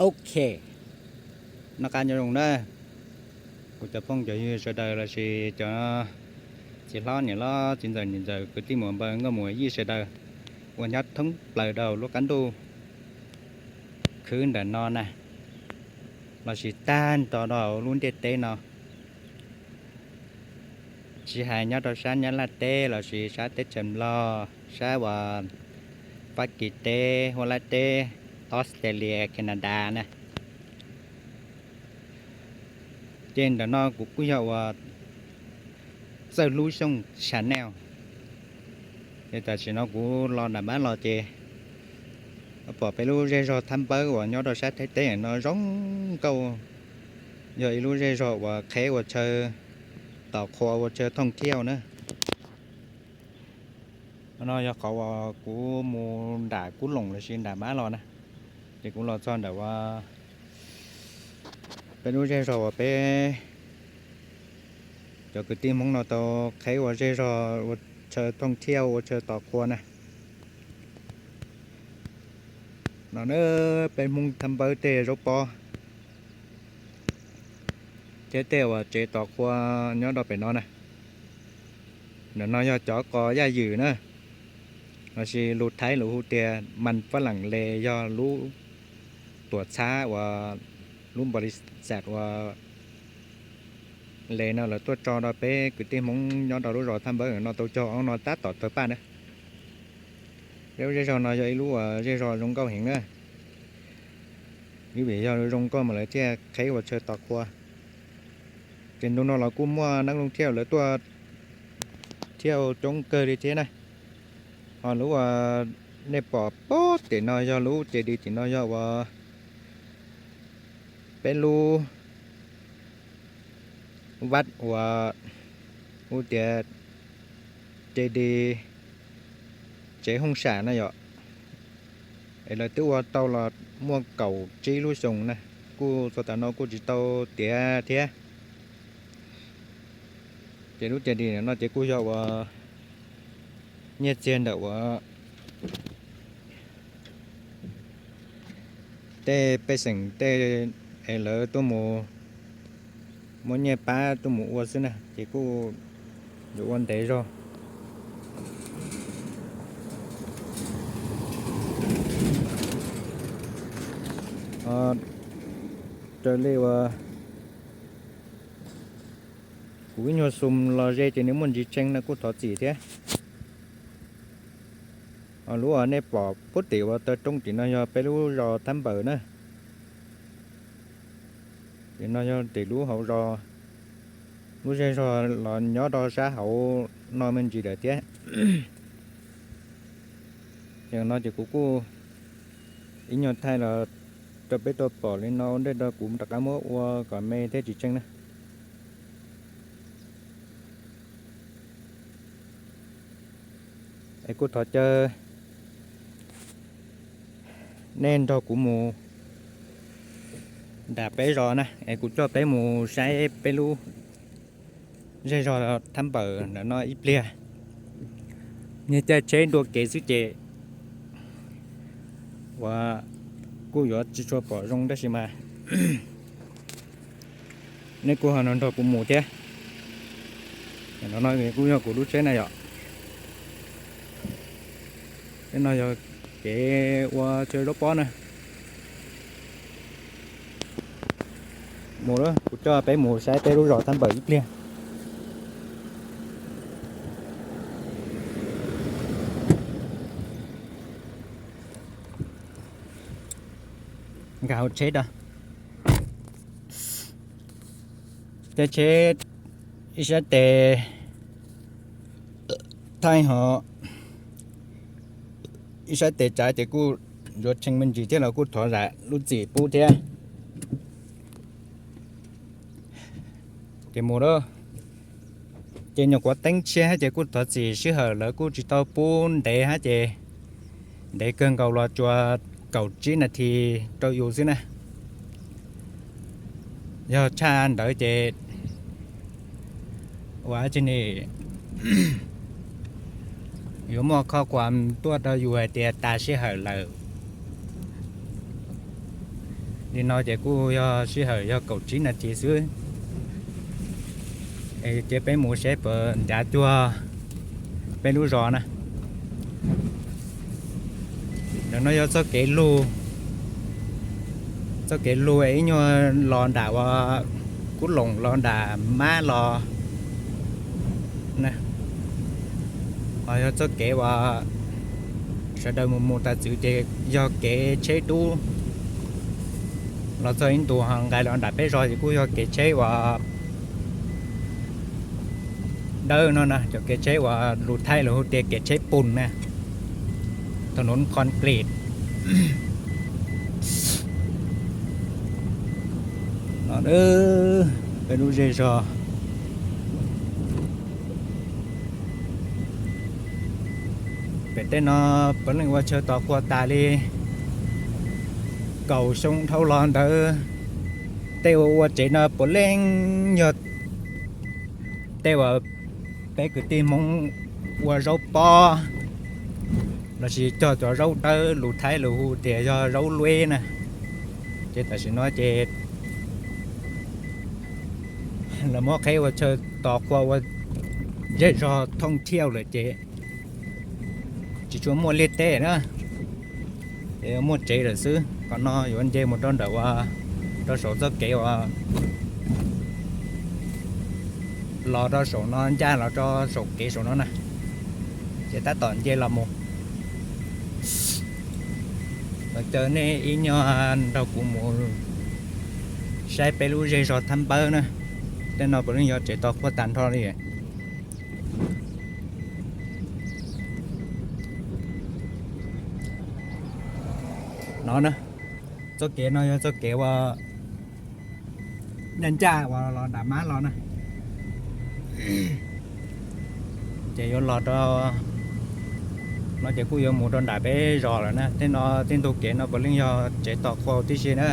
Ok, noj qab nyob zoo na, kuv cov phooj cov ywg sawv daws lossis cov txiv hlob niam hlob txiv ntxawm niam ntxawm kwv tij muam npawg nkauj muam yij sawv daws uas nyob thoob plaws rau lub qab ntuj khwb ntawm no na, lossis tag nrho rau lub ntiaj teb no. Tsis hais nyob rau sab Nyab Laj teb lossis sab teb chaws Nplog, sab uas Fab Kis teb, Huab Lab teb, Australia, Canada na. Ces ntawm no kuv kuj yog uas Txawj Hlub Xyooj channel. Ces tam sim no kuv los nram mab los ces pom peb lub zej zog Thab Npawb uas nyob rau sab Thaib teb no zoo nkauj, yog ib lub zej zog uas qheb ua chaw tos qhua ua chaw thooj thiauj na. No yog qhov uas kuv mus nram Kub Loos lossis nram mab los na, ces kuv los txog ntawm uas peb lub zej zog uas peb cov kwv tij Hmoob no tau qheb ua zej zog ua chaw thooj thiauj ua chaw tos qhua na. No na, peb Hmoob Thab Npawb tej zaub pob thiab tej uas tsev tos qhua nyob rau pem no na. Ntawm no yog cov qos yaj ywm na, lossis lus Thaib lus hu tias มันฝรั่ง le, yog lub tuam txhab uas lub npaus lis xas uas le no lawv tuaj tso rau peb kwv tij Hmoob nyob rau lub zos Thab Npawb no tau cog ob no tab tom tawg paj na. Peb lub zej zog no yog ib lub uas zej zog zoo nkauj heev na, vim yog zoo nkauj mas lawv thiaj qheb ua chaw tos qhua. Ces ntu no los kuj muaj neeg lub thiaj lawv tuaj thiauj coob kawg li thiab na. Ho lub uas nej pom pem tim no yog lub ces dis tim no yog uas peb lub vaj uas hu tias ces dis tsev hooj sam na yom. Es lawv twb ua tau los muaj kaum tsib lub xyoo na, kuj txog tav no kuj tsis tau tiav thiab. Ces lub ces dis no ces kuj yog uas nyiaj txiag ntawm uas tej pej xeem tej es lawv tuaj mus muab nyiaj pab tuaj mus ua xwb na, ces kuj yuav ua ntev zog. Raws li uas kuv ib nyuag xum los ze ces nws muaj ntsis tshee no kuj thov txim thiab. Lub uas nej pom pub tim uas taw roob tim no yog peb lub zos Thab Npawm na. Tim no yog tim lub hauv zos, lub zej zog los nyob rau sab hauv no me ntsis lawm thiab. Ces no ces kuv kuj ib nyuag thaij los rau peb tau pom li no ua ntej rau kuv rov qab muab ua kom me thiab tsis tshee na. Es kuj thov caw nej nrog kuv mus nram peb zos na, es kuv coj peb mus saib peb lub zej zog Thab Npawm ntawm no ib pliag. Niag caij tsheb dua kev xwb ces uas kuj yuav tsis tshua pom zoo tab sis mas nej kuj ho nrog kuv mus thiab. No kuj yog kuv lub tsheb na yom. Peb no yog kev ua chaw zaub pob na. Mus, kuv coj peb mus saib peb lub zos Thab Npawm ib pliag. Nkag hauv tsheb rau. Tej tsheb ib sab tes thaij ho ib sab tes tsav ces kuj yuav tshee me ntsis thiab los kuj thov zam lub txim pub thiab. Ces mus lawm. Ces nyuam qhuav teeb tshiab hab ces kuj thov txim sij hawm lawv kuj tsis tau pub ntev hab ces ntev kawg nkaus los tsuas kaum tsib nas this rau yus xwb na. Yog tshaj ntawd ces ua tsi ne, yuav muaj khoj khuam tuaj rau yus hais tias tas sij hawm lawm. Li no ces kuj yog sij hawm yog kaum tsib nas this xwb, ces peb mus seb puas ncav cuag peb lub zos na. Ntawm no yog txoj kev lug, txoj kev lug ib nyuag los nram uas Kub Loos los nram Mab los na. Ho yog txoj kev uas sawv daws mus mus tas txwv ces yog kev tsheb dub los txog ib ntus ho nqes los nram peb zos ces kuj yog kev tsheb uas dawb no na, cov kev tsheb uas lus Thaib lawv hu tias kev tsheb pus na, thaum nub concrete no. Peb lub zej zog pem tej no puav leej ua chaw tos qhua tas li kaum xyoo dhau los ntawd. Tej uas ua tsev no puav leej yog tej uas peb kwv tij Hmoob ua zaub pob lossis cog cov zaub dawb lus Thaib lawv hu tias yog zaub lueb na. Ces tam sim no ces lawv muab qheb ua chaw tos qhua ua zej zog thooj thiauj lawm ces tsis tshua muaj liaj teb na, es muaj tsev lawm xwb. Qhov no yuav nce mus rau ntawm uas rau saum txoj kev uas los rau saum no ncaj los rau saum kev saum no na, ces tab tom nce los mus. Los caw nej ib nyuag nrog kuv mus saib peb lub zej zog Thab Npawb na. Tej no puav leej yog tsev tos qhua tag nrho li no na. Txoj kev no yog txoj kev uas ncaj ncaj uas los nram Mab los na. Ces yuav los rau no ces kuj yuav mus rau nram peb zos lawm na. Tej no tej ntug kev no puav leej yog tsev tos qhua tib si na.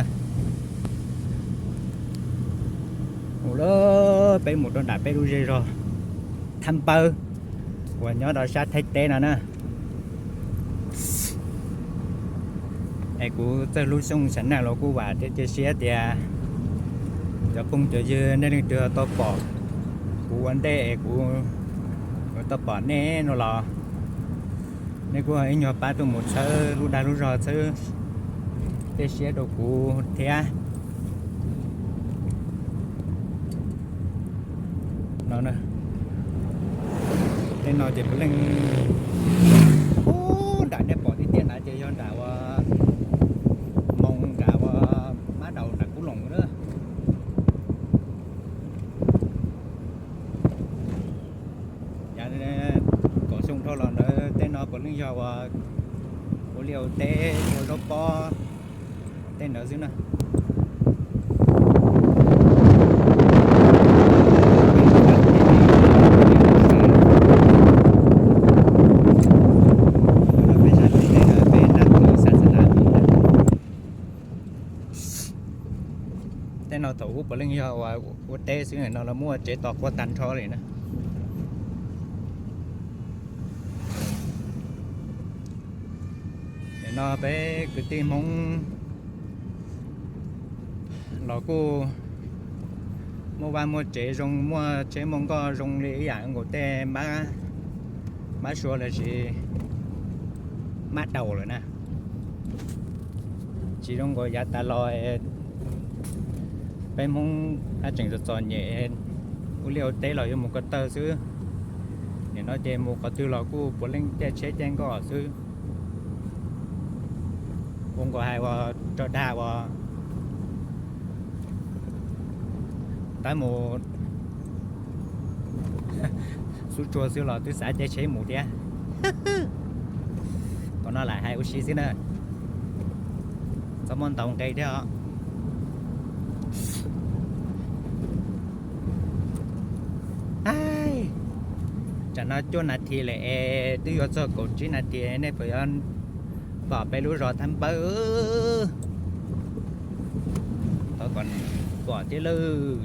Mus lawm peb mus rau nram peb lub zej zog Thab Npawb uas nyob rau sab Thaib teb no na. Es kuv Txawj Hlub Xyooj channel los kuj vam thiab cia siab tias cov phooj cov ywg nej leej twg tau pom kuv ua ntej es kuv yuav tau pom nej no los nej kuj ib nyuag pab tuaj mus txhawb lub dag lub zog txhawb tej siab rau kuv thiab. No, tej no ces puav leej ub nram nej pom tiag tiag na ces yog nram uas Moos nram uas Mab Daus nram Kub Loos na. Yav kaum xyoo dhau los ntawd tej no puav leej yog uas ua liaj ua teb ua zaub pob tej ntawd xwb na. Tej no thaum ub puav leej yog uas ua teb xwb no los muaj tsev tos qhua tag nrho li na. Nim no peb kwv tij Hmoob los kuj muaj vaj muaj tsev zoo, muaj tsheb muaj nkoj zoo li ib yam nkaus tej Mab Suav lossis Mab Daus lawm na. Tsis zoo nkaus yav tas los peb Hmoob haj tseem txom txom nyem, ua liaj ua teb los yuav mus ko taw xwb. Nim no ces mus qhov twg los kuj puav leej caij tsheb caij nkoj xwb. Ua nkaus hais uas rau dag uas tab mus xub tsua xwb los twb xav caij tsheb mus thiab. Qhov no lam hais ua si xwb na, txhob muab ntaus nqi thiab os. Tsam no cuaj nas this lawm es twb yuav txog kaum tsib nas this, nej puas yuav pom peb lub zos Thab Npawb? Thov kom pom thiab lawm.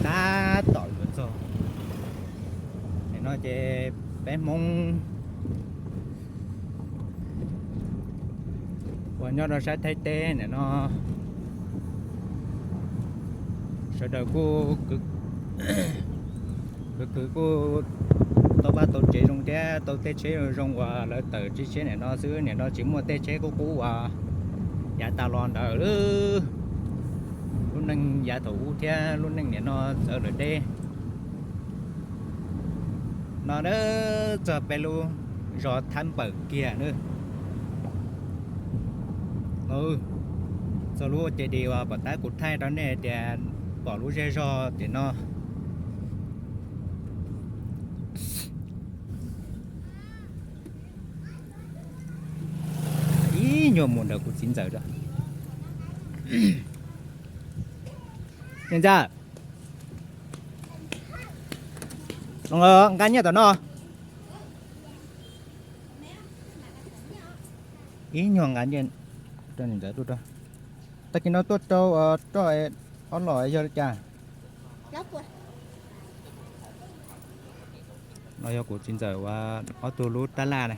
Tab tom yuav txog, nim Ces peb Hmoob uas nyob rau sab Thaib teb nim no sawv daws kuj kwv kwv kuj tau vaj tau tsev zoo thiab tau tej tsheb zoo uas lawv tawm tsheb nim no xwb, nim no tsis muaj tej tsheb qub qub uas yav tas los ntawd. Lub neej yav thaum ub thiab lub neej nim no txawv lawm deb. No txog peb lub zos Thab Npawm kiag na. Txog lub ces di uas pom tab kuv thaij rau nej tias pom lub zej zog tim no. Ib nyuag mus ntawm kuv txiv ntxawm. Ntxawm, nqa nyiaj tom no. Ib nyuag nqa nyiaj rau ntxawm tuaj rau. Tag kis no tuaj rau roj ob los yog li cas? No yog kuv txiv ntxawm uas ob tug lub tab laj na.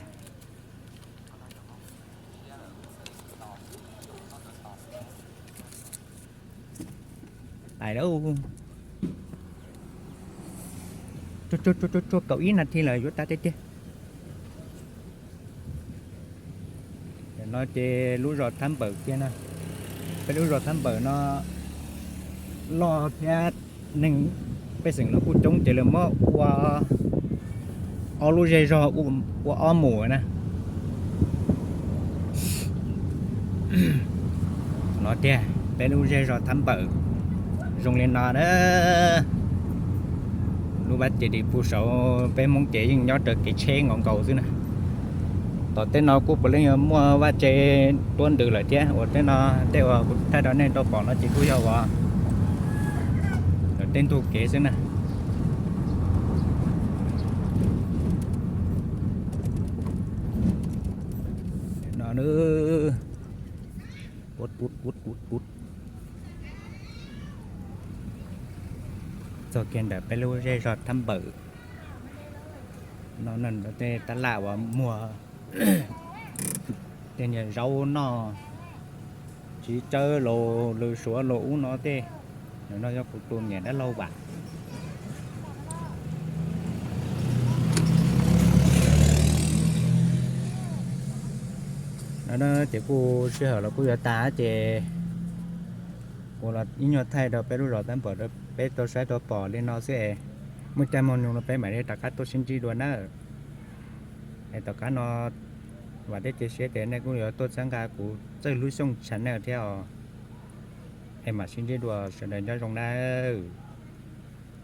Ais, tsuag kaum ib nas this lawm yuav tag tiag tiag. No ces lub zos Thab Npawm kiag na. Peb lub zos Thab Npawm no loj thiab neeg pej xeem los kuj coob ces lawv muab ua ob lub zej zog ua ob mus na. No tiag, peb lub zej zog Thab Npawm zoo li no na. Lub vaj ces di puag saud peb Hmoob ces yeej nyob raws kev tsheb nkaus nkaus xwb na. Tom tej no kuj puav leej yog muaj vaj tse tuab ntws lawm thiab uas tej no, tej uas kuv thaij rau nej tau pom no ces kuj yog uas tej ntug kev xwb na. No, put put put put put. Txog kiag ntawm peb lub zej zog Thab Npawm no, tej tab laj uas muag tej niag zaub noj, txiv tsawb los lws suav los ub no tej. No yog kuv tus niam dab laug vam. No ces kuj sij hawm los kuj yuav tag ces kuv los ib nyuag thaij rau peb lub zos Thab Npawm peb tau saib tau pom li no xwb es muaj caij muaj nyoog no peb mam li rov qab tuaj sib ntsib dua nawb. Es tom qab no vam thiab cia siab tias nej kuj yuav tuaj txhawb nqa kuv Txawj Hlub Xyooj channel thiab os. Es mam sib ntsib dua, sawv daws nyob zoo nawb.